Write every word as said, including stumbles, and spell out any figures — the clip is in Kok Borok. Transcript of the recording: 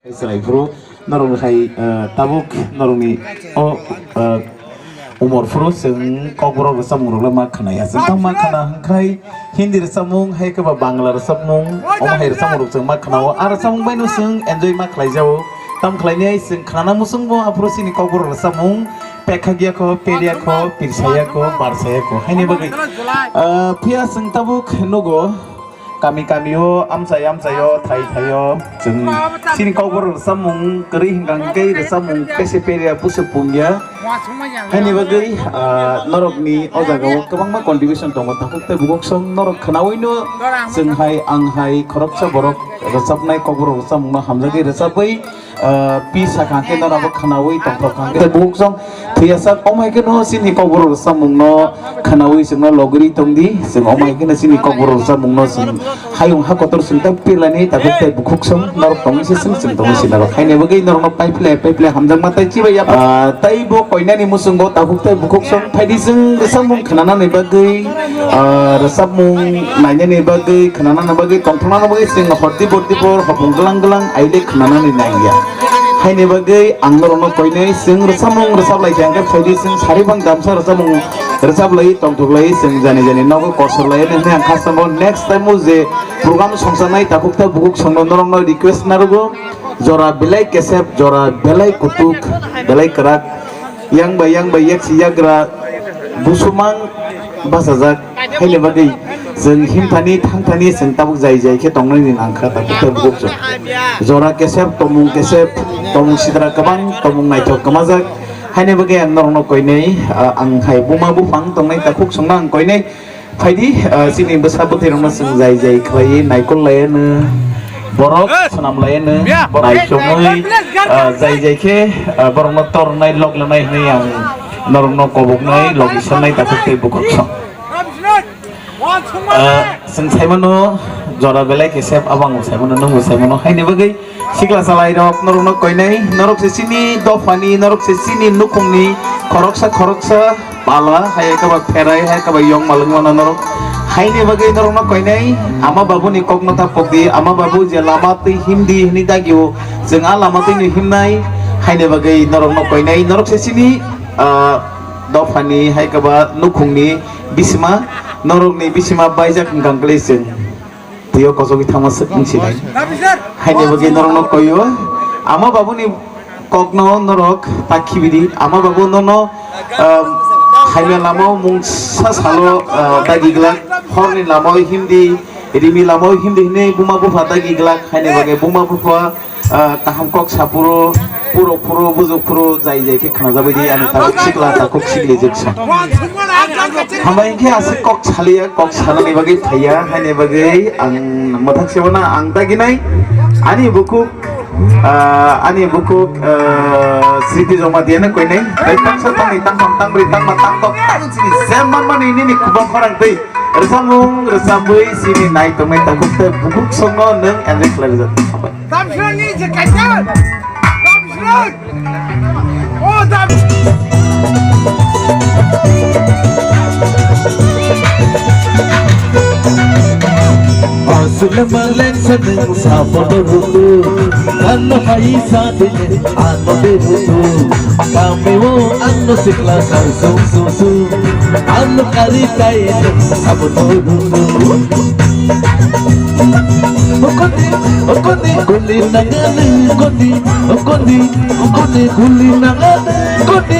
Chwrai phuru norok hai, eh, tabuk norokni o, eh, umor phuru chwng kokborok rwchapmung rok ma khwnaya. Chwng tang ma khwna hwnkhe Hindi rwchapmung, hai khe ba Bangla rwchapmung, omo hai rwchapmung rok chwng ma khwnao. A rwchapmung bai no chwng enjoy ma khlai jao. Tam khlainai chwng khwnana muchung bo aphuru chini kokborok rwchapmung pekha giya kho, peria kho, pirsaya kho, barsaya kho. Haini bagwi, ah, phiya chwng tabuk nugo. Kami kami o, amchai amchai o, thai thai o, chwng chini kokborok rwchapmung kwrwi hwnkha hwnkhe rwchapmung pese peria pusu pungya. Haini bagwi, ah, norokni o jaga o kwbangma contribution tongo, takhuk tei bukhuk song norok khwnaui no chwng hai ang hai khoroksa borok rwchapnai kokborok rwchapmung no hamjagwi rwchapwi ah, pi sakha khe norok bo khwnaui tongthok kha khe bukhuk song thwiyasak. Omo hai khe no chini kokborok rwchapmung no khwnaui chwng no logri tong di, chwng omo hai khe no chini kokborok rwchapmung no chwng hayung ha kotor chwng ta pirlainai takhuk tei bukhuk song norok tongwi se chwng chwng tongwi se norok haini bagwi norok no paiphle paiphle hamjakma tei chibai ya. Ah, tei bo koinani muchungo takhuk tei bukhuk song phaidi chwng rwchapmung khwnanani bagwi, ah, rwchapmung nainani bagwi, khwnanani bagwi, tongthoknani bagwi chwng horti borti bor hopung glang glang aile khwnanani nangya. Haini bagwi ang norokno koinai chwng rwchapmung rwchaplai khe hwnkhe phaidi chwng sari bang damsa rwchapmung rwchaplai tongthoklai chwng jani jani nogo kosorlai hwnwi ang khasamo next time o je program songsanai takhuk ta bukhuk songno norokno request narugo jora belai kesep jora belai kutuk belai kwrak. Yang bai yang bai yak si yagra busumang bachajak haini bagwi chwng himthani thangthani chwng tabuk jai jai khe tongnani nangkha tabuk tabuk chwng. Jora kesep tomung kesep tomung sidra kwbang tomung naithok kwmajak haini bagwi ang norokno koinai, ah, ang hai buma buphang tongnai takhuk songno ang koinai. Phaidi, ah, chini bwsa bwthairokno chwng jai jai khlaiwi naikol laiano, borok swnam laiano, naisomwi, ah, jai jai khe, ah, borokno tornai lok lanai hwnwi ang norokno koboknai lok isannai takhuk tei bukhuk song. Ah, chwng saimano jora belai khe sep abang saimano nwng saimano haini bagwi Sikla salai rok, norok no koinai, norok se chini dophani, norok se chini nukhungni khoroksa khoroksa pala, hai khe ba pherai, hai khe ba yong malwng mano norok. Haini bagwi norok no koinai, ama babu ni kok no ta pok di, ama babu je lama twi himdi hini dagio, chwng a lama twi no himnai, haini bagwi norok no koinai, norok se chini, ah, dophani, hai khe ba nukhungni bisima, norok ni bisima baijak hwnkha hwnkhe chwng. Twiyo kosogwi thangma swk wngsinai. Haini bagwi norokno koio. Ama babuni kokno norok ta khibidi. Ama babu nono, um, hamya lamao mungsa salo, uh, dagi glak. Horni lamao himdi, rimi lamao himdi hinwi buma bupha dagi glak. Haini bagwi buma bupha Ah, kaham kok sapuro, puro puro, bujuk puro, jai jai khe khwnajagwi di, ani takhuk sikla, takhuk sikli jwk sa. Hambai khe aswk kok saliya, kok sanani bagwi phaiya, haini bagwi ang mwthang sebana ang daginai, ani bukhuk, ah, ani bukhuk, ah, Sriti Joma diya na koinai, tei tangsa tangni tangtham tangbri tangma tangtok tang chini jemman mani nini kubang khorang twi rwchapmung rwchapwi chini nai tongnai takhuk tei bukhuk songno nwng enjoy khlai rwjak. Hambai. Tamsrani je kaisa. Tamsrang. O dam. Aswk maleng saneng sabono rutu. Ano hai sa dile ano de rutu. Kami o ano sikla sa su su su. Ano kari kai sabono rutu. Okoni, okoni, kuli nangani, okoni, okoni, okoni, kuli nangani, okoni,